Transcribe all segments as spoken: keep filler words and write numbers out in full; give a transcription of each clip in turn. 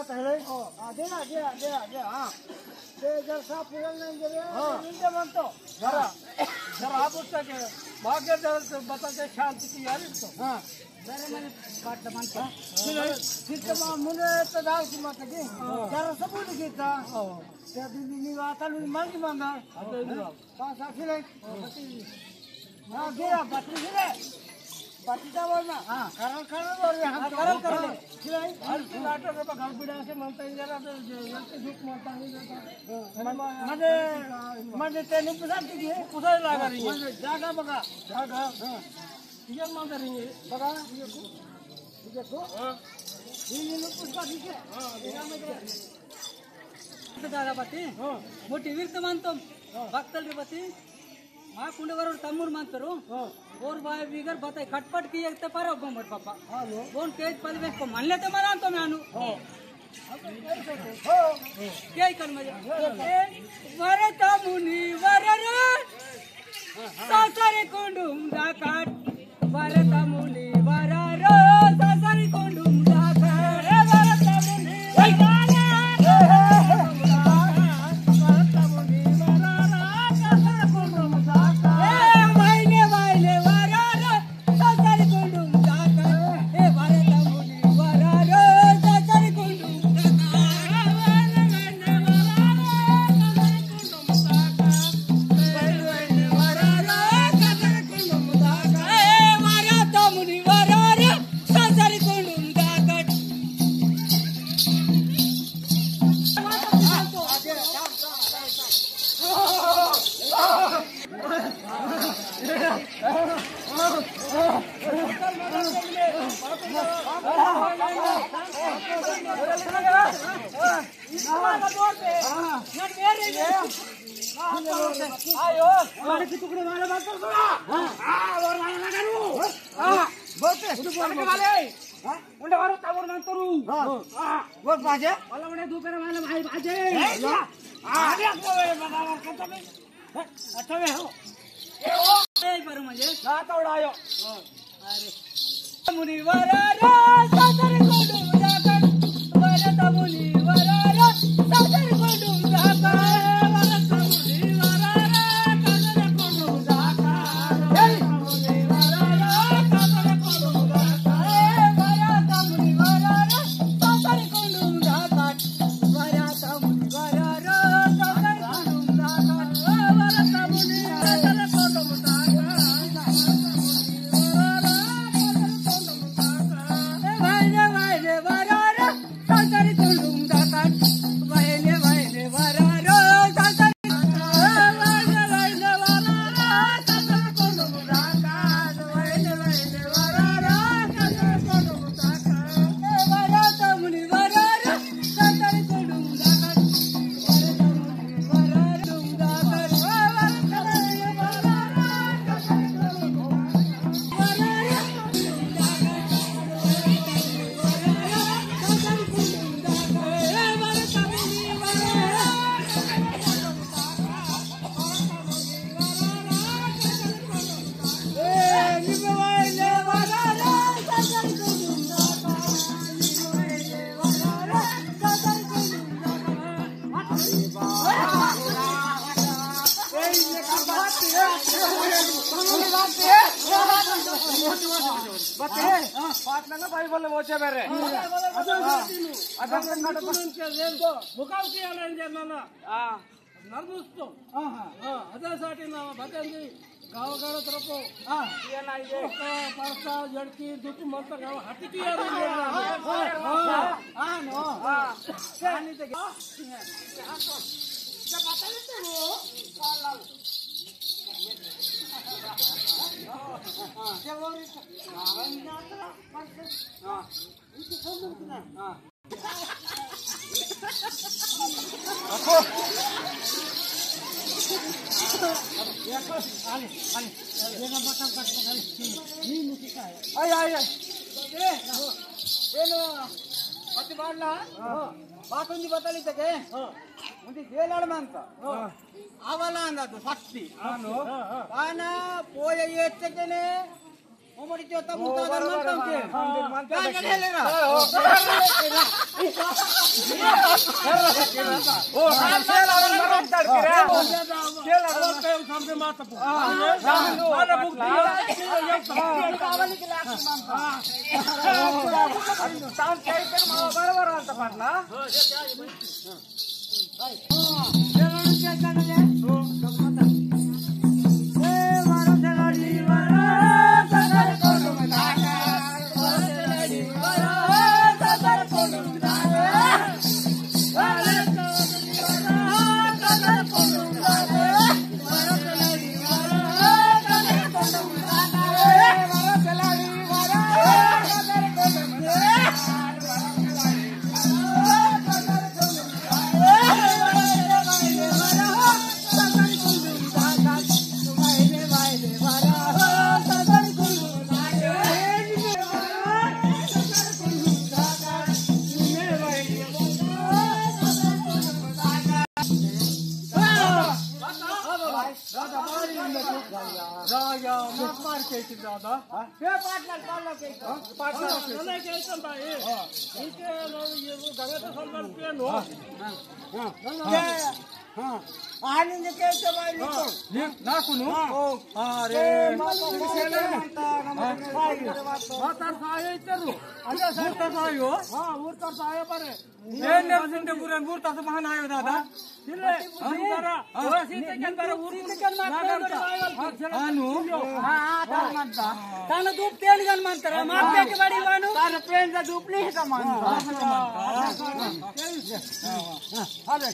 पहले? हाँ, देना, देना, देना, देना, हाँ। दे जर साफ पूरा नहीं दे रहे, हाँ। इनके मन तो। जरा, जरा आप उसका के, बाकी जरा से बता के शांति की यार इसको। हाँ। जरा मैंने बात तो मानता। हाँ। फिर, फिर तो मां मुने तो दाल की मत की। हाँ। जरा सब भूल गई था। हाँ। ते दीदी नी बात आलू मांगी मांगा। हाँ, तो इधर आओ। पाँच सात सिलाई। हाँ, दे आप, बत्तीस सिलाई। बत्तीस का बोलना। हाँ, करल, करल बोल रहे हम हाँ, तो। करल, करल। हाँ, सिलाई। हर की नाटक में घर पीड़ा से मनता ही जरा, तो जल्दी दुख मनता नहीं रहता। मन-, मने, मने तेने पुसा दीजिए। पुसा लगा रही है। मने जागा बगा। जागा। हाँ। ये मनता रही है। बगा। ये को। ये को। हाँ। ये, ये लोग पुसा दीजिए। हाँ, ये ना मैं दादा बत्ती, हाँ। मोटी वीर तमंतम, हाँ। भक्तल रे बत्ती, मा कुंडे वरोड तम्मुर मंतरु, हाँ। ओर बाय बिगर बताई खटपट की एक ते पारो गोमर पापा। हाँ, लो। बोन केज पलवे को मन लेते मरान तो मैं आनु। हाँ। हाँ। क्या ही कर मजा? हाँ। ए, वरत मुनि वरर, सासर कुंडुम दाकाट। भरत मुनि वरारो ससरी कुंडुम दाखा। भरत मुनि वरारो, भरत मुनि वरारो ससरी कुंडुम दाखा। ए वाइले वाइले वरारो ससरी कुंडुम दाखा। ए भरत मुनि वरारो ससरी कुंडुम दाखा। आयो, मारे की टुकड़े वाले बात कर सुना। हाँ, और वाला लगा लूं। हाँ, बोलते, उन्हें बोल, उन्हें बोल। वाले। हाँ? उन्हें वाला तावर मंतरू। हाँ। हाँ। वो बाजे? वाला उन्हें दो पैर वाले भाई बाजे। ए, क्या? हाँ। अरे, आपको ये बता, बता, बता। अच्छा में हो। ए, ओ। ए, पर मुझे। ना तो उड़ायो। हाँ। अरे। मुनि वरारो ससर कुंडुम दाखा। वरत मुनि वरारो ससर कुंडुम दाखा। वरत मुनि वरारो ससर कुंडुम दाखा। वरत मुनि वरारो ससर कुंडुम दाखा। वरत मुनि वरारो ससर कुंडुम दाखा। बते, पाटनंगा बाइबल मोचे बेरे। अदन मुकाव किया ना इंजर ना। हाँ। नर्मुस्तो। हाँ, हाँ। हाँ, अदन साटी ना बतेंदी गाव गाव तरफो। हाँ। ये ना ये। ओका, पासा, जड़की, दुख मत गाव हटी किया ना इंजर ना। हाँ, हाँ। हाँ, नो। हाँ। पानी ते क्या? क्या बता लेते हो? हाँ। हाँ। आय, आय, आय। ए, नो, पति बाडला? हाँ। बात उंदी बताली तके? हाँ। उंदी जेलाड़ मानता। हाँ। आवाला अंदा तो शक्ति। हाँ, नो। हाँ, हाँ। पाना पोया ये चकने ओमड़ी जोता मुर्दा दर मन तंके। क्या क्या ले रहा? राजा, मार मार के इतने ज्यादा। हाँ? ये पार्टनर, पार्टनर के इतने। हाँ, पार्टनर के इतने। हाँ। इनके लोग ये वो गलत संबंध पे लो। हाँ, हाँ, हाँ। ये, हाँ। आने ने के इतने भाई हाँ। निकल। ये ना सुनो। हाँ। ओ, अरे। ये माता, माता, माता, हाँ। माता, माता, माता, ये इधर रो। अच्छा, सर। उधर सायो। हाँ, उधर सायो पर। ए, नेर्सिंदे पुरन मूर्ता से महान आयो दादा। हाँ। तिले, हाँ। मूर्ता रा, हाँ। ओ, सीते कन बारा ऊर सीते कन मात नागर पेन का। हाँ, हाँ, नु। हाँ, हाँ, तार मानता। तान धूप तेल गन मानता रा, मात हाँ। पेन के बड़ी वानु। तान पेन का धूप नहीं का मानता। हाँ, हाँ, हाँ, हाँ। हाँ, हाँ। दादा।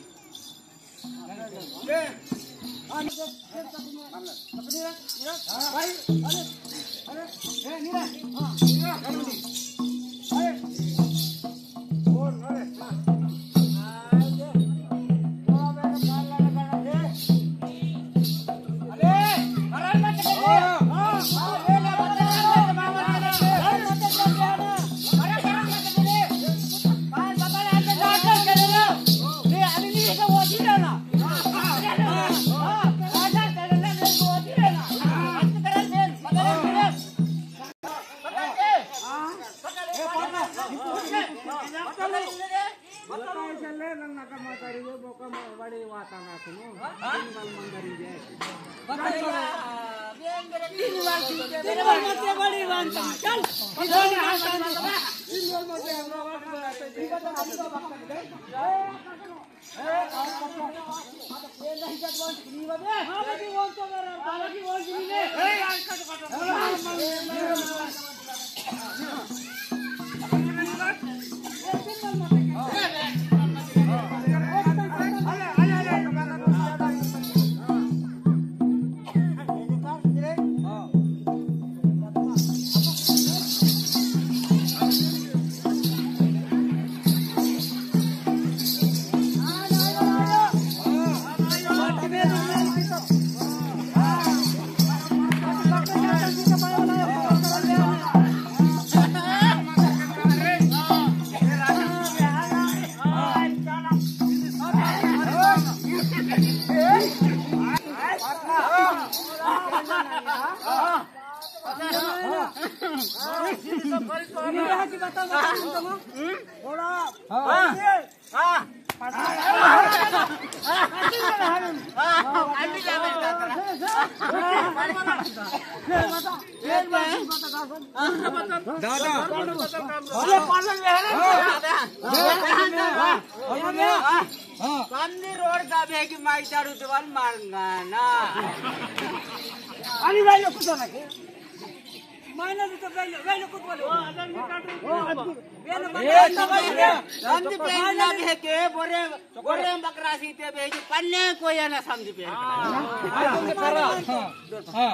हाँ। पन्नी रोड का बेगी माई चारू दीवाल मारूंगा ना। अरे भाई, लोग कुछ ना के। मायना भी तो भाई, भाई, लोग कुछ बोले। ओ, अगर निकाल रहे हो। ए, संदीप भाई ना भी है के, बोरे, बोरे बकरा सीते बेगी, पन्ने को या ना संदीप भाई। हाँ। हाँ।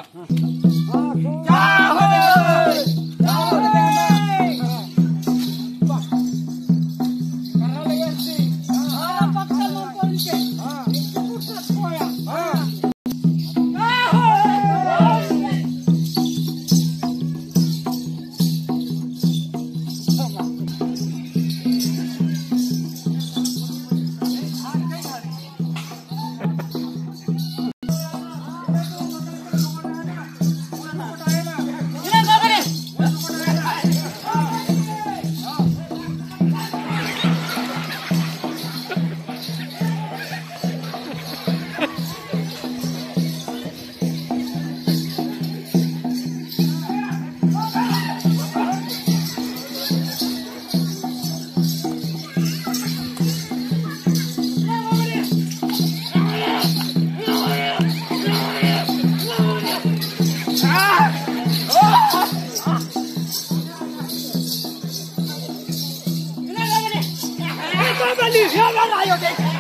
ये ना आयो दे।